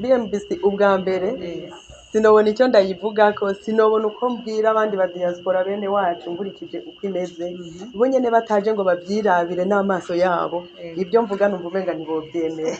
BMBC ubwa mbere sinobona icyo ndayivugako, sinobona uko mbwira abandi ba diaspora bene wacu nkurikije uko imeze. Bo nyene bataje ngo bavyirabire n'amaso yabo, ibyo mvuga numva umenga ntibovyemera.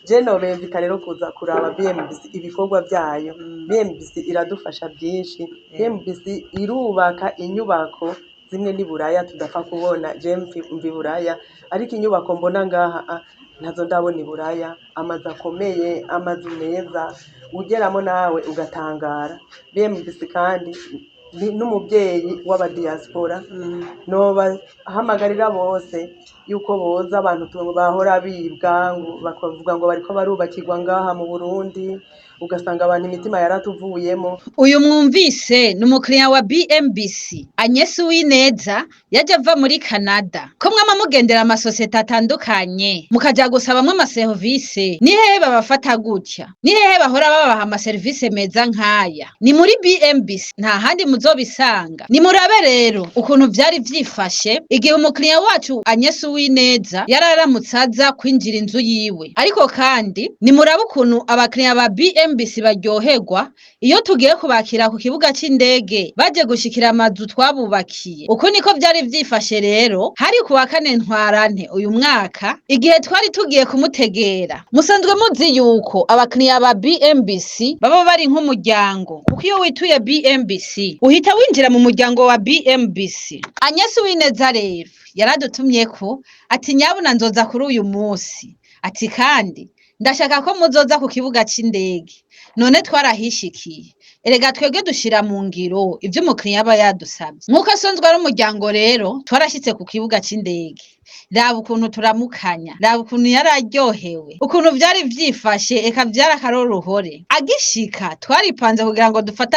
Je nobemvita rero kuza kuraba BMBC, ibikorwa vyayo. BMBC iradufasha byinshi. BMBC irubaka inyubako zimwe ni Buraya tudapfa kubona. Je mvi Buraya, ariko inyubako mbona ngaha ntazo ndabona i Buraya. Amazu akomeye, amazu meza ugeramo nawe ugatangara. BMBC kandi ni n'umubyeyi w'abadiaspora. Nobahamagarira bose yuko boza. Abantu bahora bibwa ngo bakavuga ngo bariko barubakirwa ngaha mu Burundi, ugasanga abantu imitima yaratuvuyemo. Uyu mwumvise ni umukiriya wa BMBC, Agnes Uwineza, yaje ava muri Canada. Ko mwama mugendera amasosiyete atandukanye mukaja gusabamwo amaserivise, ni hehe babafata gutya? Ni hehe bahora babaha amaserivise meza nk'aya? Ni muri BMBC, nta handi muzobisanga. Nimurabe rero ukuntu vyari vyifashe igihe umukiriya wacu Agnes Uwineza yararamutse aza kwinjira inzu yiwe. Ariko kandi nimurabe ukuntu abakiriya ba BMBC baryoherwa iyo tugiye kubakira ku kibuga c'indege, baje gushikira amazu twabubakiye. Uku niko vyari vyifashe rero, hari ku wa 4 Ntwarante uyu mwaka, igihe twari tugiye kumutegera. Musanzwe muzi yuko abakiriya ba BMBC baba bari nk'umuryango, kuko iyo wituye BMBC uhita winjira mu muryango wa BMBC. Agnes Uwineza rero yaradutumyeko ati: "Nyabuna nzoza kuri uyu munsi," ati: "kandi ndashaka ko muzoza ku kibuga c'indege." None twarahishikiye. Erega twebwe dushira mu ngiro ivyo umukiriya aba yadusavye. Nk'uko asanzwe ari umuryango rero, twarashitse ku kibuga c'indege. Raba ukuntu turamukanya, raba ukuntu yari aryohewe, ukuntu vyari vyifashe, eka vyari akaroruhore. Agishika twaripanze kugira ngo dufate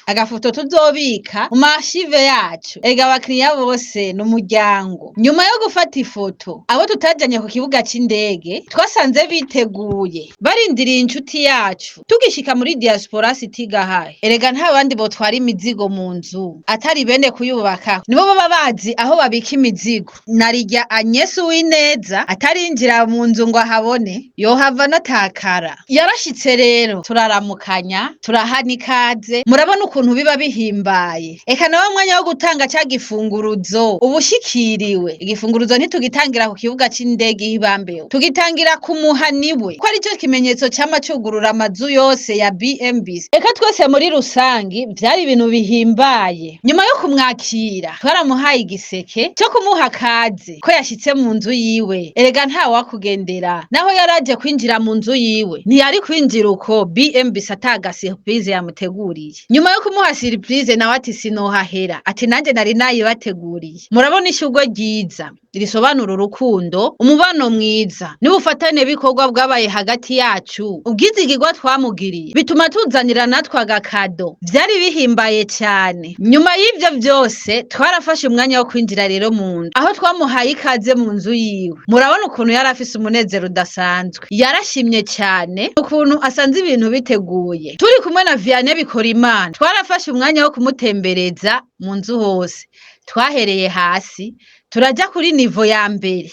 agafoto tuzobika mu ma archives yacu. Erega abakiriya bose ni umuryango. Nyuma yo gufata ifoto, abo tutajanye ku kibuga c'indege twasanze biteguye, barindiriye inshuti yacu. Tugishika muri Diaspora City Gahahe, erega nta bandi botwara imizigo mu nzu atari bene kuyubaka, nibo baba bazi aho babika imizigo. Narirya Agnes Uwineza atarinjira mu nzu ngo ahabone, yohava anatakara. Yarashitse rero, turaramukanya, turahana ikaze. Murabona ukuntu biba bihimbaye. Eka nawe mwanya wo gutanga ca gifunguruzo ubushikiriwe. Igifunguruzo ntitugitangira ku kibuga c'indege ihibambewe, tugitangira ku muhaniwe, ko arico kimenyetso cama cugurura amazu yose ya BMBC. Eka twese muri rusangi vyari ibintu bihimbaye. Nyuma yo kumwakira, twaramuhaye igiseke co kumuha kaze ko yashitse mu nzu yiwe. Erega ntawakugendera, naho yaraje kwinjira mu nzu yiwe, ntiyari kwinjira uko BMBC ataga surprise yamuteguriye. Nyuma yo kumuha surprise, nawe ati: "Sinohahera," ati: "Nanje nari nayibateguriye." Murabona ishurwe ryiza risobanura urukundo, umubano mwiza n'ubufatane bikorwa bwabaye hagati yacu. Ubwizigirwa twamugiriye bituma tuzanira natwe agakado. Vyari bihimbaye cyane. Nyuma y'ivyo vyose, twarafashe umwanya wo kwinjira rero mu nzu, aho twamuhaye ikaze mu nzu yiwe. Murabona ukuntu yari afise umunezero udasanzwe, yarashimye cyane ukuntu asanze ibintu biteguye. Turi kumwe na Vianney Bikorimana, twarafashe umwanya wo kumutembereza mu nzu hose. Twahereye hasi, turaja kuri niveau ya mbere,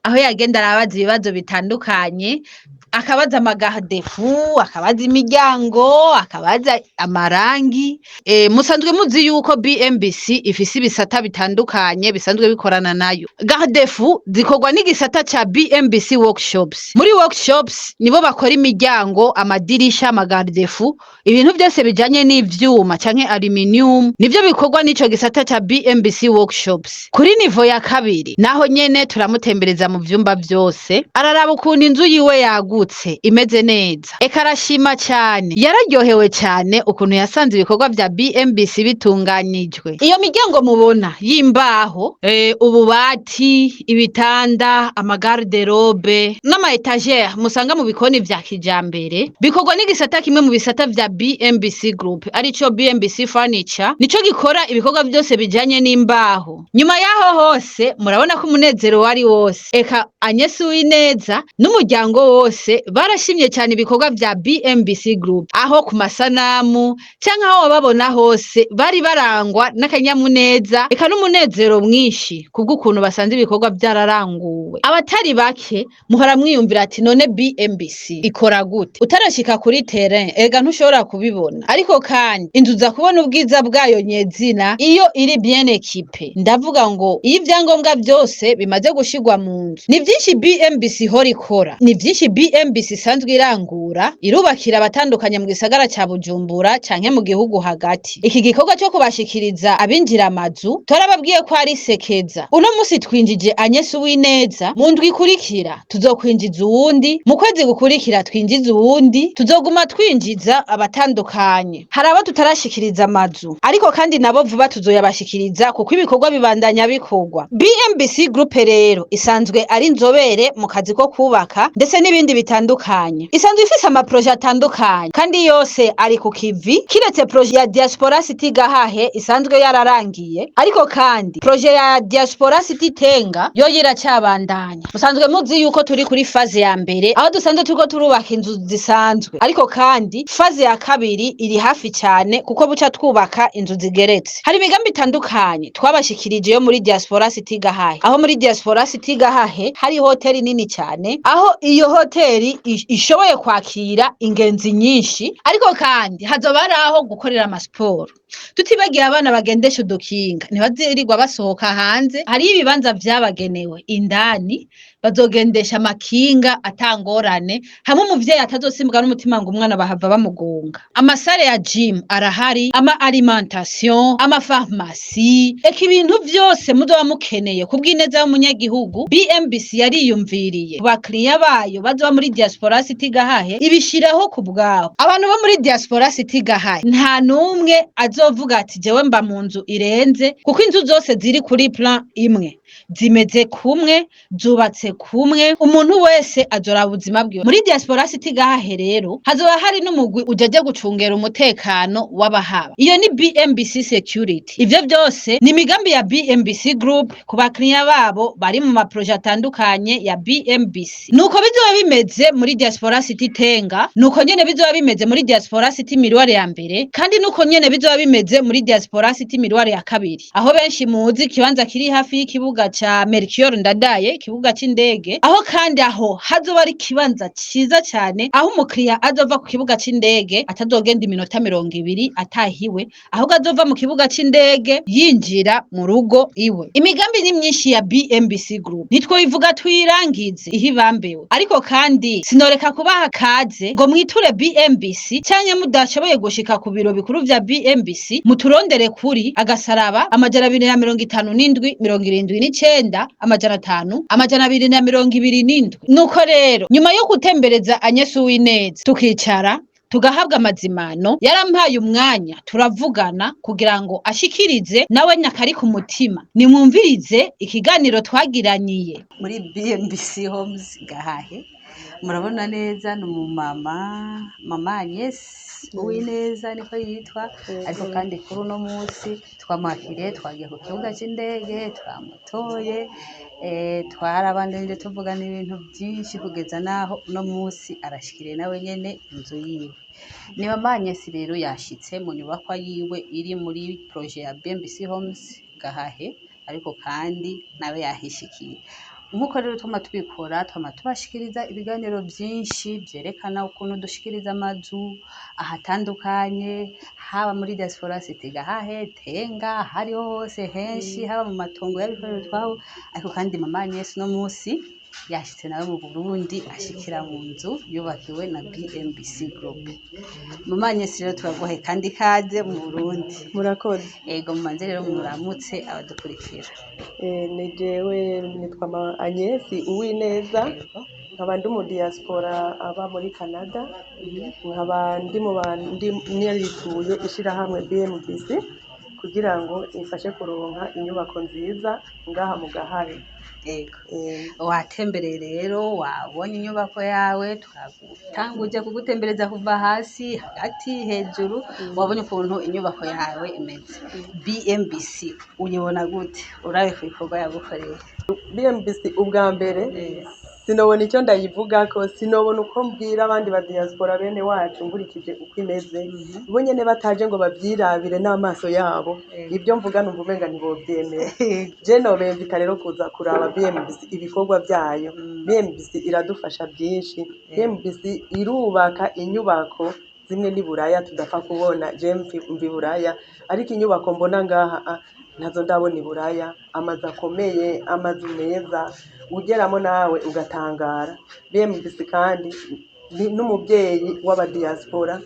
aho yagenda arabaza ibibazo bitandukanye, akabaza ama garde-fous, akabaza imiryango, akabaza amarangi. Musanzwe muzi yuko BMBC ifise ibisata bitandukanye bisanzwe bikorana nayo. Garde-fous zikorwa n'igisata ca BMBC Workshops. Muri workshops nibo bakora imiryango, amadirisha, ama garde-fous, ibintu vyose bijanye n'ivyuma canke aluminium, nivyo bikorwa n'ico gisata ca BMBC Workshops. Kuri niveau ya kabiri naho nyene turamutembereza mu vyumba vyose, araraba ukuntu inzu yiwe yagutse, imeze neza, eka arashima cyane. Yararyohewe cyane ukuntu yasanze ibikorwa vya BMBC bitunganijwe. Iyo miryango mubona y'imbaho, ububati, ibitanda, ama garde-robe n'ama étagères musanga mu bikoni vya kijambere, bikorwa n'igisata kimwe mu bisata vya BMBC Group, arico BMBC Furniture, nico gikora ibikorwa vyose bijanye n'imbaho. Nyuma yaho hose, murabona ko umunezero wari wose. Eka Agnes Uwineza n'umuryango wose barashimye cyane ibikorwa vya BMBC Group, aho ku masanamu canke aho wababona hose bari barangwa n'akanyamuneza eka n'umunezero mwinshi kubw'ukuntu basanze ibikorwa vyararanguwe. Abatari bake muhora mwiyumvira ati none BMBC ikora gute? Utarashika kuri terrain ega ntushobora kubibona, ariko kandi inzu uza kubona ubwiza bwayo nyezina iyo iri bien équipée. Ndavuga ngo iyo ivyangombwa vyose bimaze gushirwa mu nzu. Ni vyinshi BMBC ihora ikora, ni vyinshi BMBC isanzwe irangura, irubakira abatandukanye mu gisagara ca Bujumbura canke mu gihugu hagati. Iki gikorwa co kubashikiriza abinjira amazu twarababwiye ko ari sekeza. Uno musi twinjije Agnes Uwineza, mu ndwi ikurikira tuzokwinjiza uwundi, mu kwezi gukurikira twinjiza uwundi, tuzoguma twinjiza abatandukanye. Hari abo tutarashikiriza amazu, ariko kandi nabo vuba tuzoyabashikiriza kuko ibikorwa bibandanya bikorwa. BMBC Group rero isanzwe ari inzobere mu kazi ko kubaka ndetse n'ibindi bitandukanye. Isanzwe ifise amaproje atandukanye kandi yose ari ku kivi, kiretse projet ya Diaspora City Gahahe isanzwe yararangiye, ariko kandi projet ya Diaspora City Tenga yo iracabandanya. Musanzwe muzi yuko turi kuri phase ya mbere, aho dusanzwe turiko turubaka inzu zisanzwe, ariko kandi phase ya kabiri iri hafi cyane kuko buca twubaka inzu zigeretse. Hari imigambi itandukanye twabashikirije yo muri Diaspora City Gahahe, aho muri Diaspora City Gahahe hari hoteli nini cyane, aho iyo hoteli ishoboye kwakira ingenzi nyinshi, ariko kandi hazoba hari aho gukorera amasiporo. Tutibagiye abana bagendesha udukinga, ntibazirirwa basohoka hanze, hariyo ibibanza vyabagenewe indani bazogendesha amakinga atangorane, hamwe umuvyeyi atazosimbwa n'umutima ngo umwana bahava bamugonga. Amasare ya gym arahari, ama alimentation, amafarumasi, eka ibintu vyose muzoba mukeneye kubw'ineza y'umunyagihugu. BMBC yariyumviriye ku bakiriya bayo bazoba muri Diaspora City Gahahe, ibishiraho ku bwabo. Abantu bo muri Diaspora City Gahahe nta n'umwe azovuga ati jewe mba mu nzu irenze, kuko inzu zose ziri kuri plan imwe, zimeze kumwe, zubatse kumwe, umuntu wese azoraba ubuzima bwiwe. Muri Diaspora City Gahahe rero hazoba hari n'umugwi ujaje gucungera umutekano w'abahaba, iyo ni BMBC Security. Ivyo vyose ni imigambi ya BMBC Group ku bakiriya babo bari mu maproje atandukanye ya BMBC. Nuko bizoba bimeze muri Diaspora City Tenga, nuko nyene bizoba bimeze muri Diaspora City Miroir ya mbere, kandi nuko nyene bizoba bimeze muri Diaspora City Miroir ya kabiri, aho benshi muzi ikibanza kiri hafi y'ikibuga ca Melchior Ndadaye, ikibuga c'indege, aho kandi aho hazoba ari ikibanza ciza cane, aho umukiriya azova ku kibuga c'indege atazogenda iminota 20 atahiwe, ahubwo azova mu kibuga c'indege yinjira mu rugo iwe. Imigambi ni myinshi ya BMBC Group, ntitwoyivuga tuyirangize ihibambewe, ariko kandi sinoreka kubaha kaze ngo mwiture BMBC, canke mudashoboye gushika ku biro bikuru vya BMBC muturondere kuri agasaraba 257 79 500 227. Nuko rero nyuma yo gutembereza Agnes Uwineza, tukicara tugahabwa amazimano, yarampaye umwanya turavugana kugira ngo ashikirize nawe nyakari ku mutima. Nimwumvirize ikiganiro twagiraniye. Muri BMBC Homes Gahahe murabona neza ni umumama, mama Agnes Uwineza niko yitwa, ariko kandi kuri uno munsi twamwakiriye, twagiye ku kibuga c'indege twamutoye, twarabandanije tuvugana ibintu byinshi kugeza naho uno munsi arashikiriye nawe nyene inzu yiwe. Ni mama Agnes rero yashitse mu nyubakwa yiwe iri muri projet ya BMBC Homes Gahahe, ariko kandi nawe yahishikiye. Nk'uko rero twama tubikora, twama tubashikiriza ibiganiro byinshi vyerekana ukuntu dushikiriza amazu ahatandukanye, haba muri Diaspora City Gahahe, Tenga, hariho hose henshi, haba mu matongo y'abikorera utwabo. Ariko kandi mama Agnes uno munsi yashitse nawe mu Burundi, ashikira mu nzu yubakiwe na BMBC Group. Mama Agnes rero turaguhaye kandi ikaze mu Burundi. Murakoze. Ego, mumanze rero muramutse abadukurikira. Ni jewe nitwa Agnes Uwineza, nkaba ndi mu diaspora aba muri Canada, nkaba ndi mu bandi narituye ishirahamwe BMBC kugira ngo imfashe kuronka inyubako nziza ngaha mu Gahahe. Yego. Eh, Watembereye rero, wabonye inyubako yawe, twagutanguje kugutembereza kuva hasi, hagati, hejuru, wabonye ukuntu inyubako yawe imeze. BMBC uyibona gute urabe ku bikorwa yagukoreye? BMBC ubwa mbere sinobona icyo ndayivugako, sinobona uko mbwira abandi ba diaspora bene wacu nkurikije uko imeze. Bo nyene bataje ngo bavyirabire n'amaso yabo, ibyo mvuga numva umenga ntibovyemera. Je nobemvita rero kuza kuraba BMBC, ibikorwa byayo. BMBC iradufasha byinshi. BMBC irubaka inyubako zimwe ni Buraya tudapfa kubona. Je mvi Buraya, ariko inyubako mbona ngaha ntazo ndabona i Buraya. Amazu akomeye, amazu meza, ugeramo nawe ugatangara. BMBC kandi ni n'umubyeyi w'abadiaspora.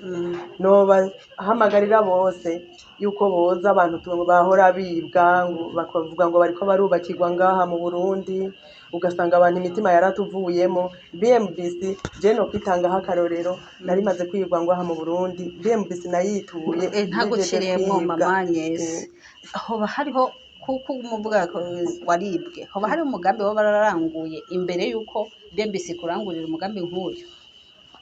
Nobahamagarira bose yuko boza. Abantu bahora bibwa ngo bakavuga ngo bariko barubakirwa ngaha mu Burundi, ugasanga abantu imitima yaratuvuyemo. BMBC je no kwitangaho akarorero, nari maze kwibwa ngaha mu Burundi, BMBC nayituye mpejeje Ntaguciriyemwo, kwibwa. Mama Agnes, hoba hariho, kuko umuvuga ko waribwe, hoba hari umugambi woba wararanguye imbere y'uko BMBC kurangurira umugambi nk'uyu?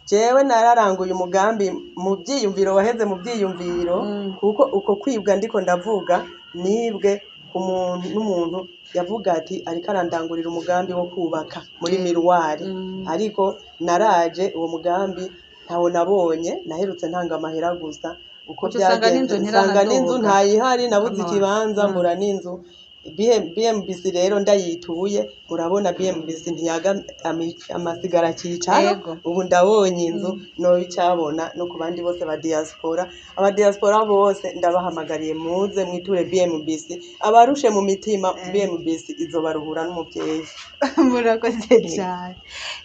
Jewe nararanguye umugambi mu byiyumviro, waheze mu byiyumviro, kuko uko kwibwa ndiko ndavuga nibwe ku muntu, n'umuntu yavuga ati ariko arandangurira umugambi wo kubaka muri miruwari, ariko naraje uwo mugambi ntawo nabonye. Naherutse ntanga amahera gusa uko Uca usanga byagenze n'inzu nsanga n'inzu ntiranaduga. Ntayihari, nabuze Come on. ikibanza, mbura n'inzu. BMBC rero ndayituye, murabona BMBC ntiyaga amasigara cicaro. Ubu ndabonye inzu, nobicyabona no ku bandi bose ba diaspora. Aba diaspora bose ndabahamagariye, muze mwiture BMBC. Abarushe mu mitima, BMBC izobaruhura n'umuvyeyi. Murakoze cyane.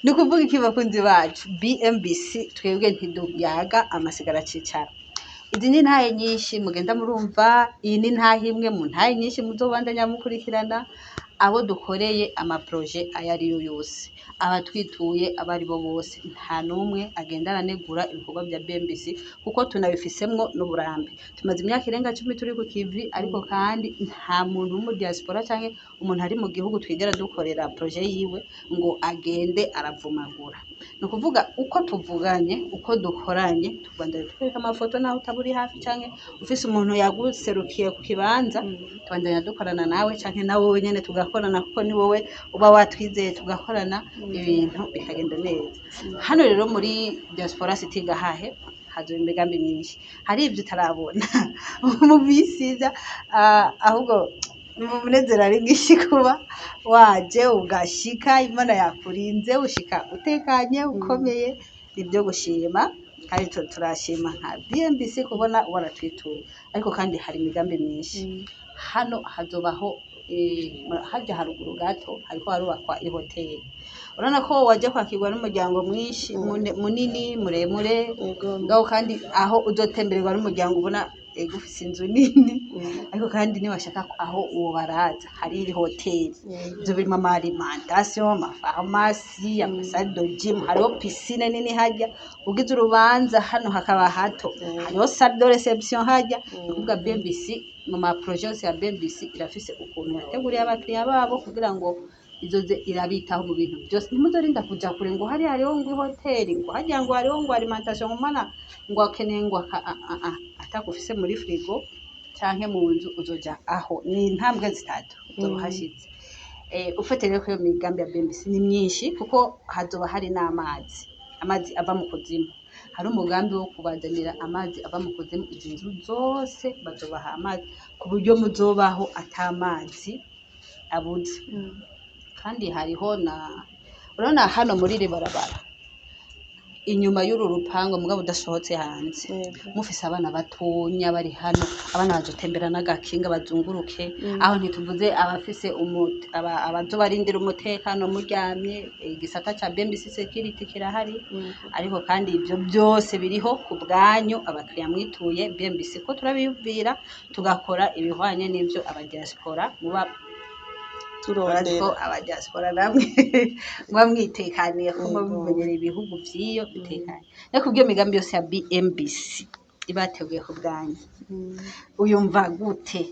Ni ukuvuga iki, bakunzi bacu? BMBC twebwe ntiduyaga amasigara cicara. Izi ni intahe nyinshi mugenda murumva, iyi ni intahe imwe mu ntahe nyinshi muzobandanya mukurikirana. Abo dukoreye amaproje ayo ariyo yose, abatwituye abo ari bo bose, nta n'umwe agenda aranegura ibikorwa bya BMBC, kuko tunabifisemwo n'uburambe. Tumaze imyaka irenga 10 turi ku kivi, ariko kandi nta muntu wo mu diaspora canke umuntu ari mu gihugu twigera dukorera projet yiwe ngo agende aravumagura. Ni ukuvuga uko tuvuganye, uko dukoranye, tubandanya tukwereka amafoto naho utaba uri hafi canke ufise umuntu yaguserukiye ku kibanza, tubandanya dukorana nawe canke nawe wenyene tugakorana, kuko ni wowe uba watwizeye, tugakorana ibintu bikagenda neza. Hano rero muri Diaspora City Gahahe hazoba imigambi myinshi. Hari ibyo utarabona mu minsi iza, ahubwo umunezero ari mwinshi kuba waje ugashika, Imana yakurinze ushika utekanye ukomeye, nibyo gushima. Kandi turashima nka BMBC kubona waratwituye. Ariko kandi hari imigambi myinshi hano hazobaho. Harya haruguru gato hariko harubakwa ihoteli. Urabona ko waje kwakirwa n'umuryango mwinshi, munini, muremure. Ngaho kandi aho uzotembererwa n'umuryango, ubona ego ufise inzu nini, ariko kandi niwashaka aho uwo baraza hari iri hoteli. Ivyo birimo ama alimentation, amafarumasi, ama salle de gym, hariho piscine nini harya. Ugize urubanza hano hakaba hato, hariho salle de réception harya. Ni ukuvuga BMBC, mu ma projet yose ya BMBC, irafise ukuntu yateguriye abakiriya babo kugira ngo izoze irabitaho mu bintu byose. Ntimuzorinda kuja kure ngo hariya hariho ngo ihoteli, ngo harya ngo hariho ngo alimentation, ngo mana ngo akeneye ngo atakufise muri frigo canke mu nzu, uzoja aho ni intambwe zitatu uzoba uhashitse. Ufate rero ko iyo migambi ya BMBC ni myinshi, kuko hazoba hari n'amazi, amazi ava mu kuzimu. Hari umugambi wo kubazanira amazi ava mu kuzimu. Izi nzu zose bazobaha amazi ku buryo muzobaho ata mazi abuze. Kandi hariho na, urabona hano muri iri barabara inyuma y'uru rupangu, mugabo udasohotse hanze, mufise abana batonya bari hano, abana bazotembera n'agakinga bazunguruke. Aho ntituvuze abafise abazobarindira umutekano muryamye, igisata ca BMBC Security kirahari. Ariko kandi ivyo byose biriho ku bwanyu abakiriya mwituye BMBC, ko turabiyumvira tugakora ibihwanye n'ivyo abadiaspora muba turondera. Ko abadiaspora namwe muba mwitekaniye, ko muba mumenyereye ibihugu vy'iyo bitekanye. No kubw'iyo migambi yose ya BMBC ibateguye ku bwanyu, uyumva gute?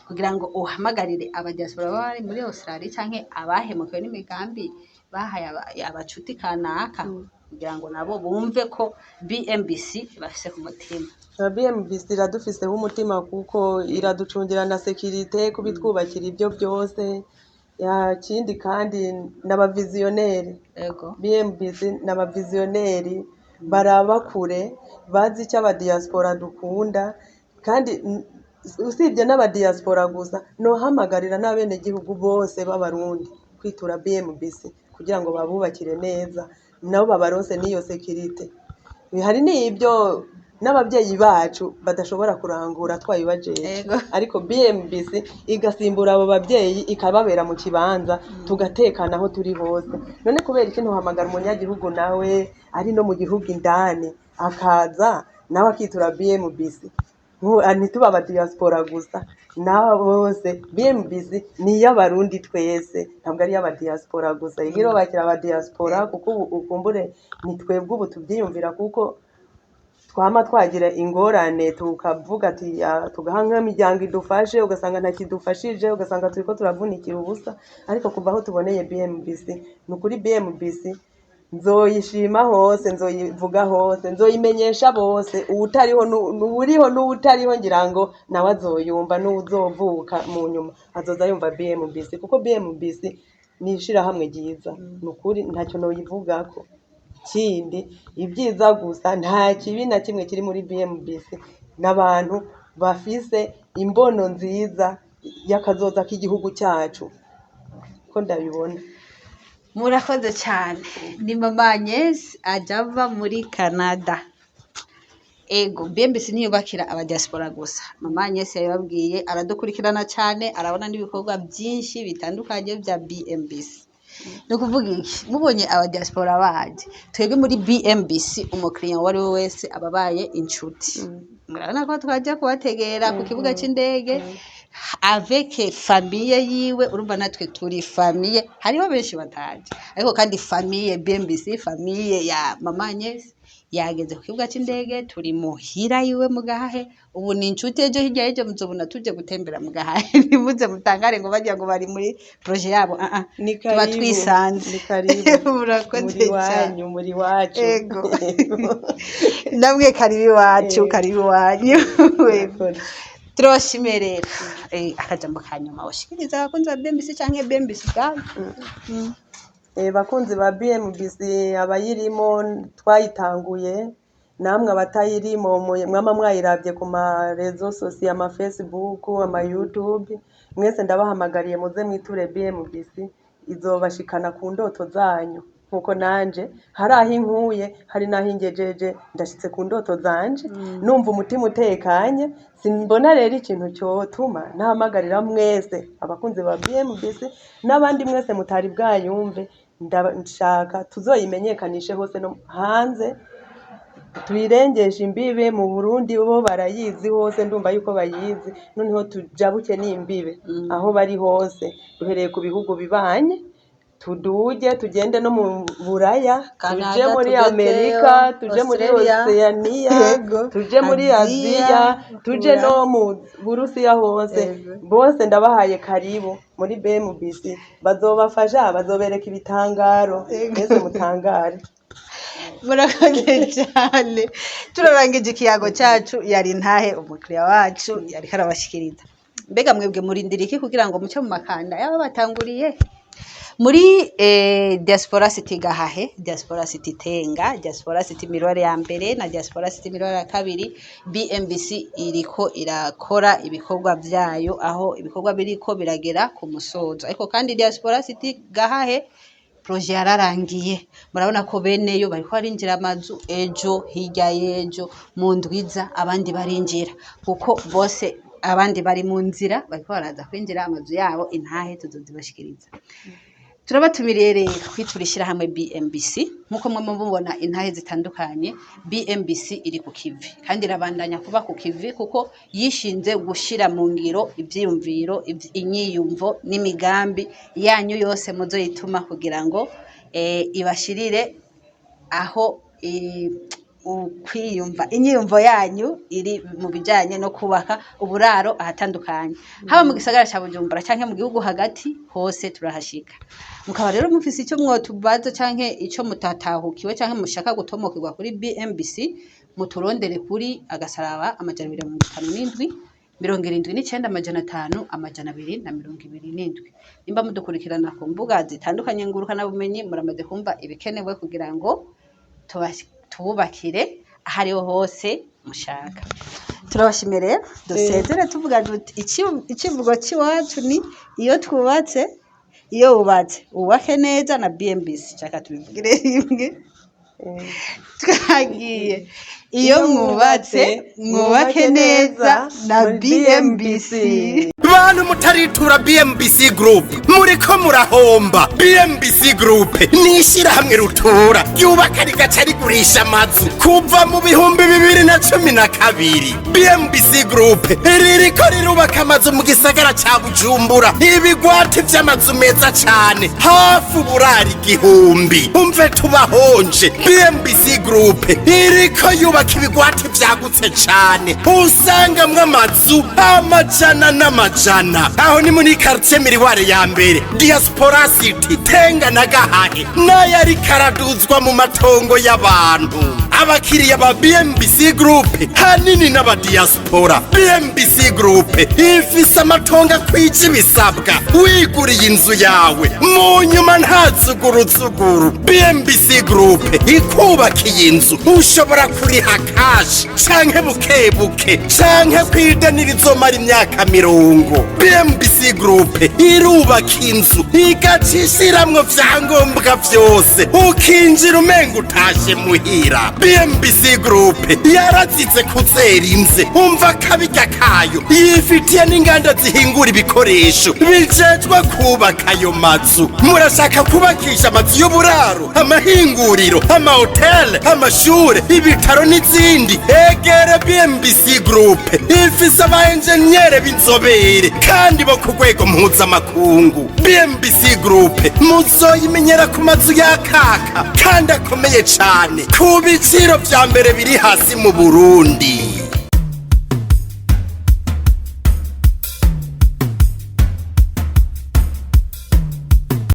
Kugira ngo uhamagarire abadiaspora baba bari muri Australia canke abahemukiwe n'imigambi bahaye abacuti kanaka, kugira ngo nabo bumve ko BMBC bafise ku mutima. Na BMBC iradufiseho umutima kuko iraducungira na sécurité, kubitwubakira ibyo byose. Ya kindi kandi n'abavisionnaires. BMBC n'abavisionnaires, baraba kure, bazi icyo abadiaspora dukunda. Kandi usibye n'abadiaspora gusa, nohamagarira n'abenegihugu bose b'Abarundi kwitura BMBC kugira ngo babubakire neza, nabo babaronse n'iyo sécurité. Hari n'ibyo n'ababyeyi bacu badashobora kurangura twabibajeje, ariko BMBC igasimbura abo babyeyi, ikababera mu kibanza, tugatekana aho turi hose. None kubera iki ntuhamagara umunyagihugu nawe ari no mu gihugu indani akaza nawe akitura BMBC? Ntituba aba diaspora gusa, n'abo bose. BMBC ni iy'Abarundi twese, ntabwo ari iy'aba diaspora gusa. Igira bakira aba diaspora kuko ubu ukumbure ni twebwe ubu tubyiyumvira, kuko twama twagira ingorane tukavuga ati "Ah," tugaha nk'imiryango idufashe, ugasanga ntakidufashije, ugasanga turiko turavunikira ubusa. Ariko kuva aho tuboneye BMBC, ni ukuri BMBC nzoyishima hose, nzoyivuga hose, nzoyimenyesha bose. Uwutariho n'uwuriho n'uwutariho, ngira ngo nawe azoyumva, n'uwuzovuka mu nyuma azoza yumva BMBC, kuko BMBC ni ishirahamwe ryiza, ni ukuri ntacyo noyivugako kindi, ibyiza gusa, nta kibi na kimwe kiri muri BMBC. N'abantu bafise imbono nziza y'akazoza k'igihugu cyacu, ko ndabibona. Murakoze cyane. Ni mama Agnes aja ava muri Canada. Ego, BMBC ntiyubakira abadiaspora gusa, mama Agnes yabibabwiye, aradukurikirana cyane, arabona n'ibikorwa byinshi bitandukanye bya BMBC. Ni ukuvuga iki? Mubonye abadiaspora baje, twebwe muri BMBC umukiriya uwo ari we wese aba abaye inshuti. Murabona ko twajya kubategera ku kibuga cy'indege avec famille yiwe. Urumva natwe turi famille, hariho benshi bataje, ariko kandi famille BMBC, famille ya mama Agnes yageze ku kibuga cy'indege, turi muhira yiwe mu Gahahe. Ubu ni inshuti. Ejo hirya y'ejo muzobona tuje gutembera mu Gahahe. Ntimuze mutangare ngo bagira ngo bari muri projet yabo. Ah ah, Ni tuba karibu. twisanze. Ni karibu. Murakoze muri cyane. Wanyu muri wacu. Ego, namwe karibu iwacu. Ego. Karibu iwanyu. Murakoze. Turabashimiye rero. Akajambo ka nyuma ushikiriza abakunzi ba BMBC canke BMBC ubwabo? Bakunzi ba BMBC, abayirimo twayitanguye, namwe abatayirimo mwama mwayiravye ku ma réseaux sociaux, ama Facebook, ama YouTube, mwese ndabahamagariye muze mwiture BMBC, izobashikana ku ndoto zanyu. Nkuko nanje hari aho inkuye, hari n'aho ingejeje, ndashitse ku ndoto zanje, numva umutima utekanye. Simbona rero ikintu cyotuma ntahamagarira mwese abakunzi ba BMBC n'abandi mwese mutari bwayumve. Ndashaka tuzoyimenyekanishe hose no hanze, tuyirengeshe imbibe. Mu Burundi bo barayizi hose, ndumva yuko bayizi. Noneho tujabuke n'imbibe aho bari hose, duhereye ku bihugu bibanye, tuduge tugende no mu Buraya, tuje Canada, muri tugezeyo, Amerika, tuje muri Australia, Oceania, tuje muri Aziya, Aziya, tuje Buraya. no mu Burusiya hose. Bose ndabahaye karibu muri BMBC, bazobafasha, bazobereka ibitangaro. Mwese mutangare. Murakoze cyane. Turarangije ikiyago cyacu. Yari ntahe umukiriya wacu yariko arabashikiriza. Mbega mwebwe murindira iki kugira ngo muce mu makanda yaba batanguriye muri Diaspora City Gahahe, Diaspora City Tenga, Diaspora City Miroir ya mbere na Diaspora City Miroir ya kabiri? BMBC iriko irakora ibikorwa vyayo, aho ibikorwa biriko biragera ku musozo. Ariko kandi Diaspora City Gahahe projet yararangiye, murabona ko beneyo bariko barinjira amazu. Ejo, hirya y'ejo, mu ndwiza abandi barinjira, kuko bose abandi bari mu nzira, bariko baraza kwinjira amazu yabo. Intahe tuzozibashikiriza. Turabatumiriye rero kwitura ishyirahamwe BMBC. Nk'uko mwe mubona intahe zitandukanye, BMBC iri ku kivi kandi irabandanya kuba ku kivi, kuko yishinze gushira mu ngiro ivyiyumviro, inyiyumvo n'imigambi yanyu yose muzoyituma kugira ngo ibashirire aho. Ukwiyumva, inyiyumvo yanyu iri mu bijanye no kubaka uburaro ahatandukanye, haba mu gisagara ca Bujumbura canke mu gihugu hagati, hose turahashika. Mukaba rero mufise ico mwotubaza canke ico mutatahukiwe canke mushaka gutomokirwa kuri BMBC, muturondere kuri *257 79 500 227. Nimba mudukurikirana ku mbuga zitandukanye ngurukanabumenyi, muramaze kumva ibikenewe kugira ngo tububakire ahariho hose mushaka. Turabashimiye rero, dusezere tuvuga duti icivugo c'iwacu ni iyo twubatse, iyo wubatse wubake neza na BMBC. Shaka tubivugire rimwe. Twagiye: iyo mwubatse mwubake neza na BMBC. Bantu mutaritura BMBC Group, muriko murahomba. BMBC Group ni ishyirahamwe rutura ryubaka rigaca rigurisha amazu kuva mu 2012. BMBC Group ririko rirubaka amazu mu gisagara ca Bujumbura, ibigwati vy'amazu meza cane, hafi uburari 1000. Umve tubahonje, BMBC Group iriko yubaka ibigwati vyagutse cane, usangamwo amazu amajana n'amajana. Aho ni muri quartier Miriware ya mbere, Diaspora City, Tenga na Gahahe, n'ayo ariko araduzwa mu matongo y'abantu. Abakiriya ba BMBC Group hanini n'abadiaspora. BMBC Group ifise amatongo akwije ibisabwa, wiguriye inzu yawe mu nyuma nta zuguruzuguru. BMBC Group ikubakiye inzu, ushobora kuriha cash canke buke buke canke kwideni rizomara imyaka 40. BMBC Group irubaka inzu igaca ishiramwo vyangombwa vyose, ukinjira umenga utashe muhira. BMBC Group yarazize kuzera inze, umva akabirya kayo, yifitiye n'inganda zihingura ibikoresho bijejwe kubaka ayo mazu. Murashaka kubakisha amazu y'uburaro, amahinguriro, amahoteli, amashure, ibitaro n'izindi? Egere BMBC Group, ifise aba enjeniyere b'inzobere kandi bo ku rwego mpuzamakungu. BMBC Group muzoyimenyera ku mazu yakaka kandi akomeye cane, ku biciro vya mbere biri hasi mu Burundi.